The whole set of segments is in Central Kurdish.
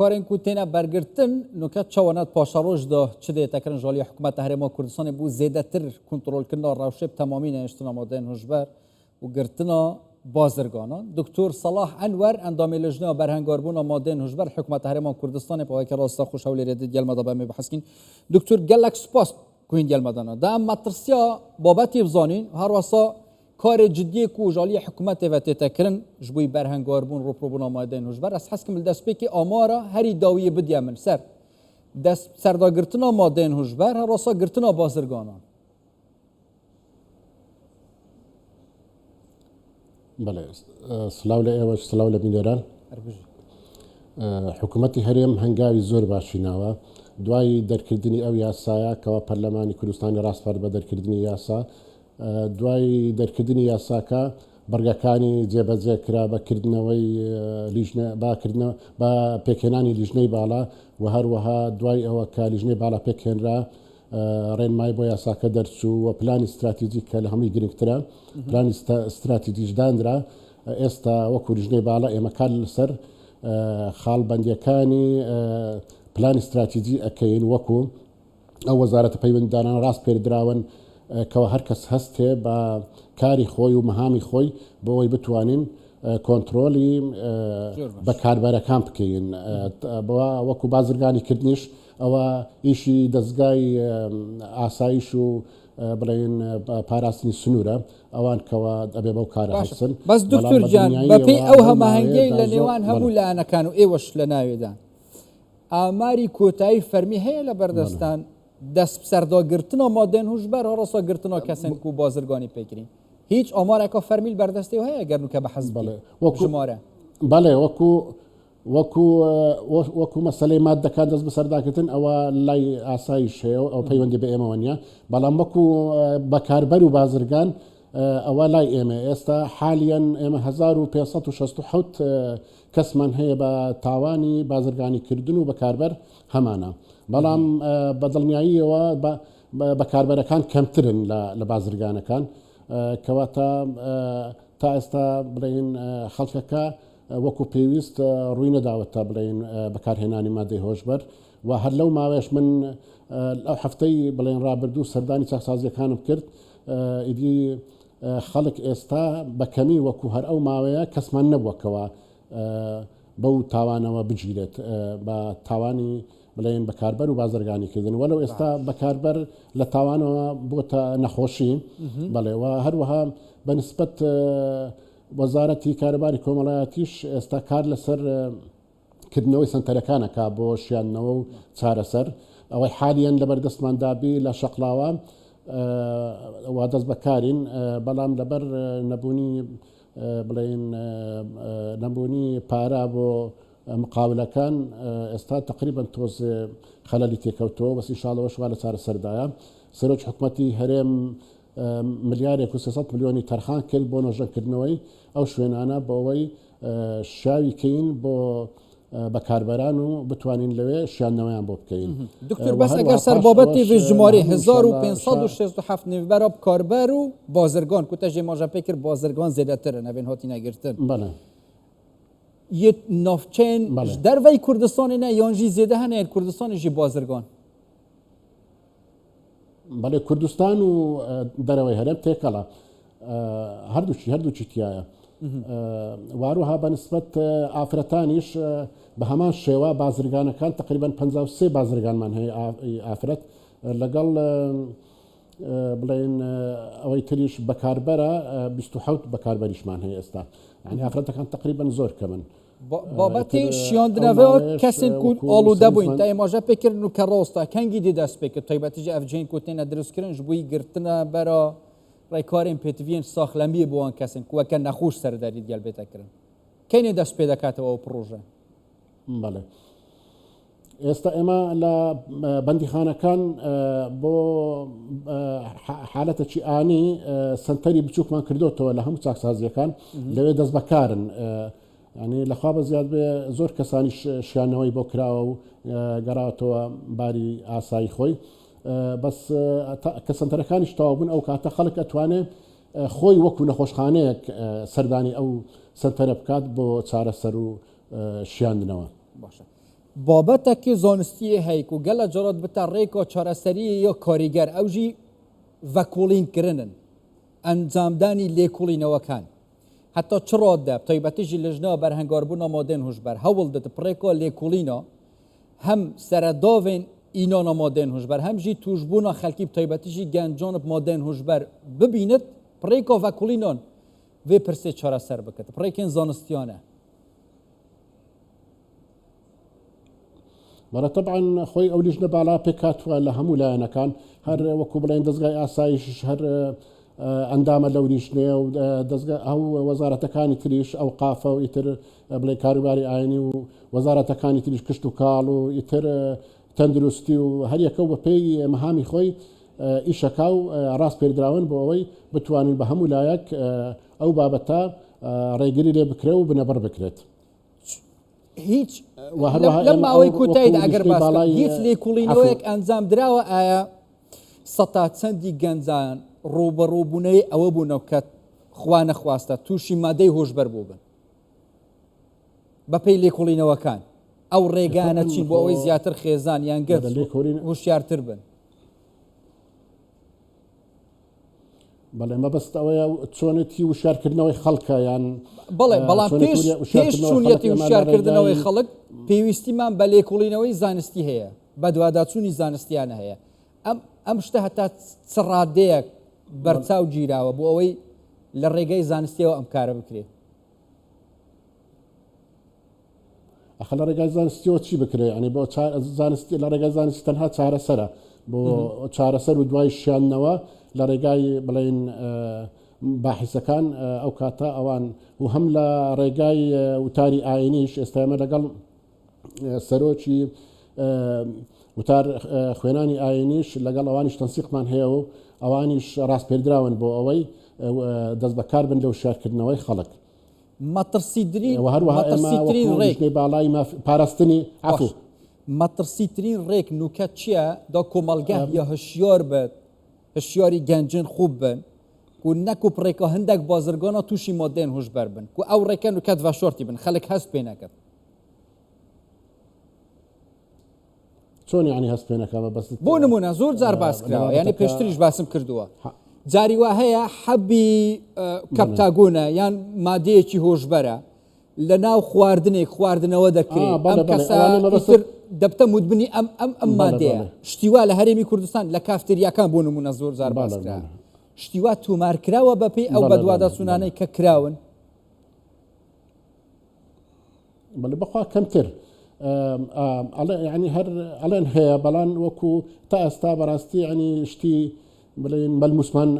Karên ku têne bergirtin nûke çawa ne di paşeroj de çi dê tekirin ji aliyê hikûmeta Herêma Kurdistanê bo zêdetir kontrolkirina rewşê bi temamî nehiştina madeyên hişber û girtina bazirganan. Doktor Selah Enwer endamê Lijneya Berhengarbûna Madeyên Hişber li Hikûmeta Herêma Kurdistanê bi awayekî rasta xweş Hewlêrê di gel me de be em ê biheskîn. Doktor gelek spas ku hîn gel me de ne. De em metirsiya babetê bizanîn herwesa Karê cidiyê ku ji aliyê hikûmetê ve tête kirin ji bo berhengarbûn rûpirûbûna madeyên hişber ez hez dikim li destpêkê amara herî dawiyê bidiye min ser dest serdagirtina madeyên hişber her wisa girtina bazirganan. Belê silav li êweş silav li bîneran. حکوومەتی هەرێم هەنگاوی زۆر باشی ناوە دوای دەرکردنی ئەو یاسایە کەوا پەرلەمانی کوردستانی ڕاسپارد بە دەرکردنی یاسا دوای دەرکردنی یاساکە بڕگەکانی جێبەجێ کرا بە کردنەوەی لیژنە بە کردنە بە پێکهێنانی لیژنەی باڵا و هەروەها دوای ئەوە کە لیژنەی باڵا پێکهێنرا ڕێنمای بۆ یاساکە دەرچوو و پلانی ستراتیجی کە لە هەمووی گرنگترە پلانی ستراتیجیش دانرا ئێستا وەکو لیژنەی باڵا ئێمە کار لەسەر خاڵبەندیەکانی پلانی ستراتیجی ئەکەین وەکو ئەو وەزارەتە پەیوەندیدارانە ڕاسپێردراون کەوا هەر کەس هەستێ بە کاری خۆی و مەهامی خۆی بۆ ئەوەی بتوانین کۆنترۆلی بەکاربەرەکان بکەین وەکو بازرگانی کردنیش ئەوە ئیشی دەستگای ئاسایش و بڵێن پاراستنی سنوورە ئەوان کەوا ئەبێ بەو کارە هەڵسن بەس دکتۆر گیان بەپێی ئەو هەماهەنگیەی لە نێوان هەموو لایەنەکان و ئێوەش لە ناوێدان ئاماری کۆتایی فەرمی هەیە لە بەردەستان دەستبسەرداگرتنا مادەێن هوشبەر هەڕەسا گرتنا کەسێن کو بازرگانی پێکرین هیچ ئامارێکە فەرمی بەردەستی هەیە گەر نوکە بە حەز بەڵێ وەکو ژمارە بەڵێ وەکو وەکو وەکو مەسلەی مادەکان دەست بەسەرداکردن ئەوە لای ئاسایش هەیە و ئەو پەیوەندی بە ئێمەوە نیە بەڵام وەکو بەکاربەر و بازرگان ئەوە لای ئێمە ئێستا حالیەن ئێمە 1567 کەسمان هەیە بە تاوانی بازرگانی کردن و بەکاربەر هەمانە بەڵام بە دڵنیاییەوە بەکاربەرەکان کەمترن لە بازرگانەکان کەواتە تا ئێستا بڵێن خەڵکەکە وەکو پێویست ڕووی نەداوەتە بڵێن بەکارهێنانی مادەی هۆشبەر و هەر لەو ماوەیەش من ئەو هەفتەی بڵێن ڕابردوو سەردانی چاکسازیەکانم کرد ئیدی خەڵک ئێستا بە کەمی وەکو هەر ئەو ماوەیە کەسمان نەبووە کەوا بەو تاوانەوە بگیرێت بە تاوانی بڵێن بەکاربەر و بازرگانی کردن وەلو ئێستا بەکاربەر لە تاوانەوە بۆتە نەخۆشی بەڵێ و هەروەها بەنسبەت وەزارەتی کاروباری کۆمەڵایەتیش ئێستا کار لەسەر کردنەوەی سەنتەرەکان ئەکا بۆ شیاندنەوە و چارەسەر ئەوەی حالیەن لەبەردەستمان دابی لە شەقڵاوە وا دەست بەکارین بەڵام لەبەر نەبوونی بڵێن نەبوونی پارە بۆ مقاولەکان ئێستا تقریبا تۆزێ خەلەلی تێکەوتەوە بەس ئینشاڵەوەش وا لە چارەسەردایە سەرۆکی حکومەتی هەرێم ملیارێک و 300 ملیۆنی تەرخان کرد بۆ نۆژەنکردنەوەی ئەو شوێنانە بۆ ئەوەی شیاوی کەین بۆ بەکاربەران و بتوانین لەوێ شیاندنەوەیان بۆ بکەین. دکتۆر بەس ئەگەر سەر بابەتی ڤێ ژمارەی 1567 نێوبەرا بکاربەر و بازرگان کو تەژێ ماژە پێ کرد بازرگان زێدەترن ئەڤێن هاتینە گرتن. بەڵێ. یە ناوچەیەن ji derveyî Kurdistanê ne yan jî zêde hene yên Kurdistanê jî bazirgan. بەڵێ کوردستان و دەرەوەی هەرێم تێکەڵە هەردووکی هەردووکی تایە واروها بە نسبەت ئافرەتانیش بە هەمان شێوە بازرگانەکان تقریبان 53 بازرگانمان هەیە ئافرەت لەگەڵ بڵێن ئەوەی تریش بەکاربەرە 27 بەکاربەریشمان هەیە ئێستا یعنی ئافرەتەکان تقریبان زۆر کەمن بابەتی شیاندنەوە کەسên ku ئالوودە بووین تا ئێماژە پێکردن و کە ڕاستە کەنگی دê دەست پێ کرد تایبەتیژ ev cihên ku têne dirustkirin ji bo girtina bera rêkarên pêtiviyên saxlemiyê bo wan kesên ku weke nexweş serderî digel bête kirin. Kênê dest pê deketەوە ئەو پڕۆژە؟ بەڵێ ئێستا ئێمە لە بەندیخانەکان بۆ حالەتەکی ئانی سنتەری بچووکمان کردوتەوە لە هەموو چاکسازیەکان لەوێ دەست بەکارن ینی لەخوا بە زیاد بێ زۆر کەسانی شیانەوەی بۆ کراوە و گەڕاوەتەوە باری ئاسایی خۆی بەس کە سنتەرەکانیش تەواو بوون ئەو کاتە خەڵک ئەتوانێ خۆی وەکو نەخۆشخانەیەک سەردانی ئەو سنتەرە بکات بۆ چارەسەر و شیاندنەوە. باشە. بابەتەکی زانستیە هەیە و گەلە جارات بتە ڕێکا چارەسەریە یا کاریگەر ئەو ژی ڤەکۆڵین کردن ئەنجامدانی لێکۆڵینەوەکان هەتا چ ڕادە تایبەتیژی لژنا بەرهەنگاربوونا مادەێن هوشبەر هەوڵ دت پڕێکا لێکۆڵینا هەم سەرەداوێن ئینانا مادەێن هوشبەر هەم ژی توشبوونا خەلکی تایبەتیژی گەنجان مادەێن هوشبەر ببینت پڕێکا ڤەکۆڵینان وێ پرسێ چارەسەر بکەت پڕێکێن زانستیانە. بەڵێ تەبعەن خۆی ئەو لیژنە باڵا پێکهاتووە لە هەموو لایەنەکان هەر وەکو بڵێن دەزگای ئاسایشش هەر ئەندامە لەو لیژنەیە و دەزگا ئەو وەزارەتەکانی تریش ئەو قافە و ئیتر بڵێ کاروباری ئاینی و وەزارەتەکانی تریش کشت و کاڵ و ئیتر تەندروستی و هەریەکە و بەپێی مەهامی خۆی ئیشەکا و ڕاست پێردراون بۆ ئەوەی بتوانین بە هەموو لایەک ئەو بابەتە ڕێگری لێ بکرێ و بنەبڕ بکرێت. هیچ لەم ماوەی کوتایدا ئەگەر باس هیچ لێکوڵینەوەیەک ئەنجام دراوە ئایا سەتا چەندی گەنجان ڕووبەڕووبوونەی ئەوە بوونەوە کە خوا نەخواستە تووشی مادەی هۆشبەر بووبن بەپێی لێکۆڵینەوەکان ئەو ڕێگانە چین بۆ ئەوەی زیاتر خێزان یان گەنج هۆشیارتر بن؟ بەڵێ مەبەست ئەوەیە چۆنێتی وشارکردنەوەی خەڵکە یان بەڵێ بەڵام پێش پێش چۆنیەتی وشارکردنەوەی خەڵک پێویستیمان بە لێکۆڵینەوەی زانستی هەیە بەدواداچوونی زانستیانە هەیە ئەم ئەم شتە هەتا چ ڕادەیەک بەرچاو گیراوە بۆ ئەوەی لە ڕێگەی زانستیەوە ئەم کارە بکرێت ئەخە لە ڕێگای زانستیەوە چی بکرێ ینی بۆ زانستی لە ڕێگای زانستی تەنها چارەسەرە بۆ چارەسەر و دوای شیاندنەوە لە ڕێگای بڵین باحیسەکان ئەو کاتە ئەوان و هەم لە ڕێگای وتاری ئاینیش ئێستا ئێمە لەگەڵ سەرۆکی وتار خوێنانی ئاینیش لەگەڵ ئەوانیش تەنسیقمان هەیە و ئەوانیش ڕاستپێردراون بۆ ئەوەی دەست بەکار بن لەو شارکردنەوەی خەڵک. مەترسیدرین و هەروەها ئێمە مەترسیترین وەکو ڕێک لیژنەی باڵای ماف پاراستنی باش عەفو. مەترسیترین ڕێک نوکە چیە دا کۆمەڵگەه یا هشیار بێت هشیاری گەنجن خوب بن کو نەکو پڕێکا هندەک بازرگانا توشی مادەێن هوشبەر بن کو ئەو ڕێکە نوکەت ڤەشۆرتی بن خەلک هەست پێ نەکەت. چۆن یعنی هەست پێ نەکا مەبەستت بۆ نمونە زۆر جار باس لە کراوە یعنی بابەتەکە پێشتریش باسم کردووە جاری وا هەیە حەبی کەپتاگۆنە یان مادەیەکی هۆشبەرە لە ناو خواردنێک خواردنەوە دەکرێت ئەم کەسە ئیتر دەبتە مدمنی ئەم ئەم ئەم مادەیە شتی وا لە هەرێمی کوردستان لە کافتریاکان بۆ نمونە زۆر جار باس کرا شتی وا تۆمار کراوە بەپێی ئەو بەدواداچوونانەی کە کراون. بەڵێ بەخوا کەمتر ئەڵێ ینی هەر ئەڵێن هەیە بەڵام وەکو تا ئێستا بەڕاستی ینی شتی بڵێن مەلموسمان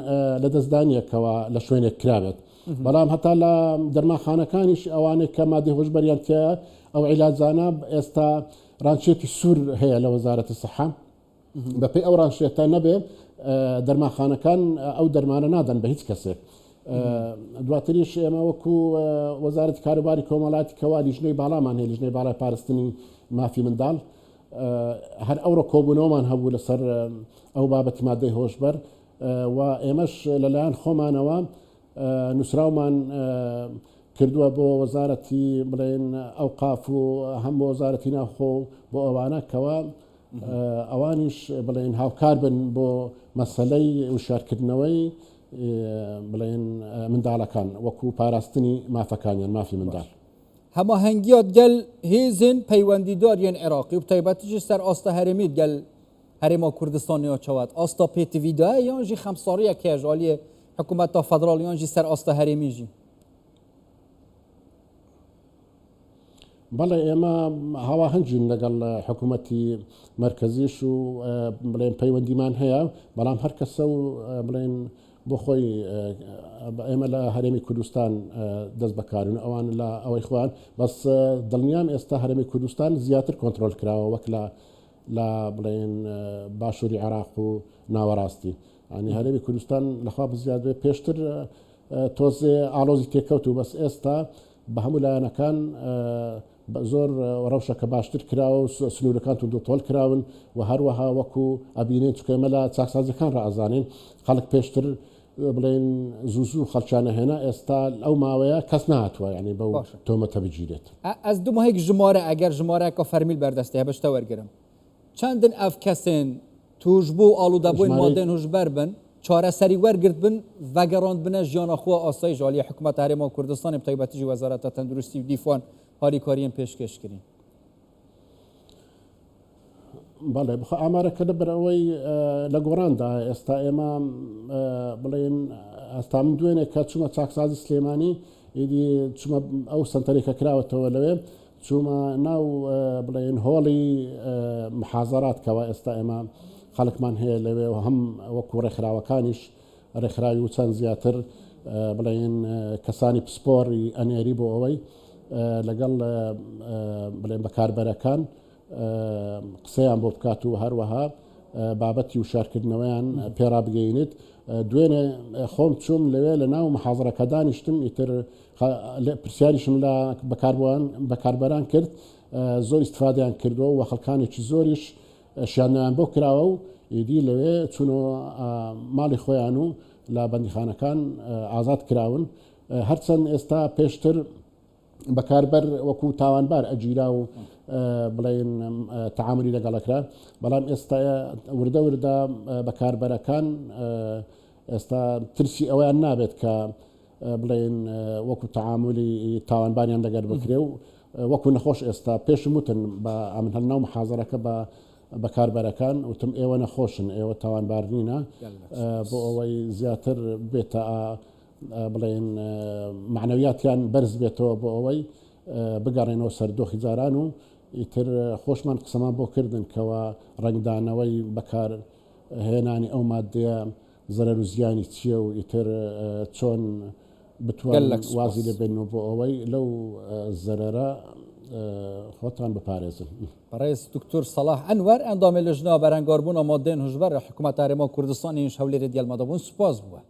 لە دەستدانیەکەوە لە شوێنێک کرابێت بەڵام هەتا لە دەرماخانەکانیش ئەوانێک کە مادەی هۆشبەریان تایە ئەو عیلاجانە ئێستا ڕانچێتی سوور هەیە لە وەزارەتی سەحە بەپێی ئەو ڕانشێتە نەبێ دەرمانخانەکان ئەو دەرمانە نادەن بە هیچ کەسێک. دواتریش ئێمە وەکو وەزارەتی کاروباری کۆمەڵاتی کەوا لیژنەی باڵامان هەیە لیژنەی باڵای پارستنی مافی منداڵ هەر ئەوڕۆ کۆبوونەوەمان هەبوو لەسەر ئەو بابەتی مادەی هۆشبەر و ئێمەش لەلایەن خۆمانەوە نووسراومان کردووە بۆ وەزارەتی بڵێن ئەوقاف و هەم بۆ وەزارەتی ناوخۆ بۆ ئەوانە کەوا ئەوانیش بڵێن هاوکار بن بۆ مەسەلەی وشارکردنەوەی بڵێن منداڵەکان وەکو پاراستنی مافەکانیان مافی منداڵ. هەماهەنگیات گەل هێزێن پەیوەندیدار yên عێراقی و تایبەتیش سەر ئاستە هەرێمیت گەل هەرێما کوردستانیا چەوات ئاستا پێتڤیدایە یان ژی خەمساریەک هەیە ji aliyê حکوومەتا فەدراڵ یان ژی سەر ئاستە هەرێمی ژی؟ بەڵێ ئێمە هاواهەنگین لەگەڵ حکوومەتی مەرکەزیش و بڵێن پەیوەندیمان هەیە بەڵام هەر کەسە و بڵێن بۆ خۆی ئێمە لە هەرێمی کوردستان دەست بەکارون ئەوان لە ئەوەی خۆیان بەس دڵنیام ئێستا هەرێمی کوردستان زیاتر کۆنتترۆل کراوە وەک لە لە بڵێن باشووری عێراق و ناوەڕاستی ئەنی هەرێمی کوردستان لەخوا بزیاد بێ پێشتر تۆزێ ئالۆزی تێکەوت و بەس ئێستا بە هەموو لایەنەکان زۆر ڕەوشەکە باشتر کراوە و سنوورەکان توندوتۆڵ کراون و هەروەها وەکو ئەبینین چونکە ئێمە لە چاکسازیەکان ڕائەزانین خەڵک پێشتر بڵێن زوو زوو خەڵکیان ئەهێنا ئێستا ئەو ماوەیە کەس نەهاتووە یعنی بەو باشە. تۆمەتە بگیرێت. ئەز دوو ماهێک ژمارە ئەگەر ژمارەکە فەرمیل بەردەستێ هەبێ شتە وەرگرم چەندن ئەف کەسێن تووشبوو و ئاڵوودەبووین ژمارەی مادەێن هوشبەر بن چارەسەری وەرگرت بن ڤەگەڕاندبنە ژیانا خوە ئاسایی ژ ئالیە حکومەتە هەرێما کوردستانێ بتایبەتی ژی وەزارەتە تەندروستی و دیفان هاریکاریێن پێشکێش کرین. بەڵێ بخۆ ئامارەکە لەبەر ئەوەی لە گۆڕاندا ئێستا ئێمە بڵێن ئەستا من دوێنێ کە چوومە چاکسازی سلێمانی ئیدی چوومە ئەو سنتەرێک کە کراوەتەوە لەوێ چوومە ناو بڵێن هۆڵی محازەرات کەەوە ئێستا ئێمە خەڵکمان هەیە لەوێ و هەم وەکو ڕێکخراوەکانیش ڕێکخراوی و چەند زیاتر بڵێن کەسانی پسپۆڕی ئەنێری بۆ ئەوەی لەگەڵ بڵێن بەکاربەرەکان قسەیان بۆ بکات و هەروەها بابەتی وشارکردنەوەیان پێڕابگەینێت دوێنێ خۆم چوم لەوێ لە ناو محازرەکە دانیشتم ئیتر پرسیاریشم لە بەکاربووان بەکاربەران کرد زۆر ئیسفادیان کردووە و خەڵکانێکی زۆریش شیانیان بۆ کراوە و ئیدی لەوێ چوونەوە ماڵی خۆیان و لە بەندیخانەکان ئازاد کراون هەرچەند ئێستا پێشتر بەکاربەر وەکو تاوانبار ئەگیرا و بڵێن تەعاملی لەگەڵ ئەکرا بەڵام ئێستا وردە وردە بەکاربەرەکان ئێستا ترسی ئەویان نابێت کە بڵێن وەکو تەعاملی تاوانباریان لەگەر بکرێ و وەکو نەخۆش ئێستا پێشم وتن بە ئەمن هەر ناو محازەرەکە بە بەکاربەرەکان وتم ئێوە نەخۆشن ئێوە تاوانبار نینە بۆ ئەوەی زیاتر بێتە بڵێن مەعنەویاتیان بەرز بێتەوە بۆ ئەوەی بگەڕێنەوە سەر دۆخی جاران و ئیتر خۆشمان قسەمان بۆ کردن کەوا ڕەنگدانەوەی بەکار هێنانی ئەو مادەیە زەرەر و زیانی چییە و ئیتر چۆن بتوانن وازی لێ بێنن و بۆ ئەوەی لەو زەرەرە خۆتان بپارێزن. بەڕێز دکتۆر سەڵاح ئەنوەر ئەندامێ لجنە بەرەنگاربوونا مادەێن هوشبەر حکوومەت هەرێما کوردستانیش هەولێرێ دیەلمەدابوون سوپاس بووە.